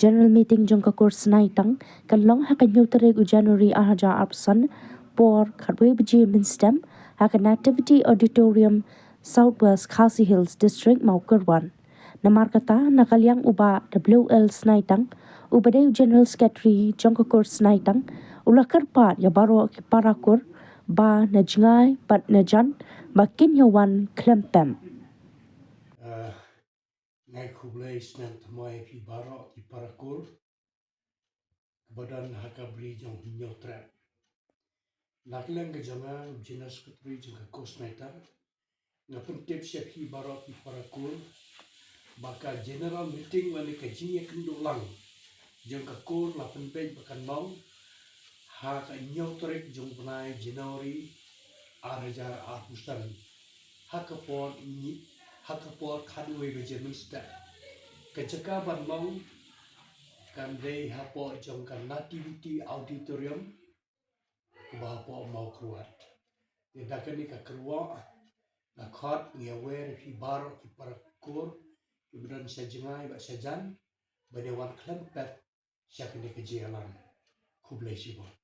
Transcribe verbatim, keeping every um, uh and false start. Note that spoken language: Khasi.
General meeting jong ka Kur Snaitang kan long ha ka hynñiew tarik u January ar hajar arphew san, por khatwei baje mynstep ha ka Nativity Auditorium, South West Khasi Hills District, Mawkyrwat. Namar kata, na ka liang u Bah W L Snaitang, uba dei u General Secretary jong ka Kur Snaitang, u la kyrpad ïa baroh ki para kur ba na jngai bad na jan ba kin ïa wan khlem pep. Ngai khublei sngewthuh ïa phi baroh ki para kur kiba don ha ka bri jong Hynñiewtrep. Na ka liang ka jong nga, u General Secretary jong ka Kur Snaitang, nga pyntip sha phi baroh ki para kur ba ka general meeting lane ka jingïakynduh lang jong ka kur la pynbeit ba kan long ha ka hynñiew tarik jong u bnai January ar hajar arphew san, ha ka por nyi, ha ka por khatwei baje mynstep. Ka jaka ban long kan dei hapoh jong ka Nativity Auditorium, kaba hapoh Mawkyrwat. Te da kane ka kyrwoh, nga khot, ngi wer ïa phi baroh ki para kur kiba don sha jngai bad sha jan ban ïa wan khlem pep sha kane ka jingïalang. Khublei shibun.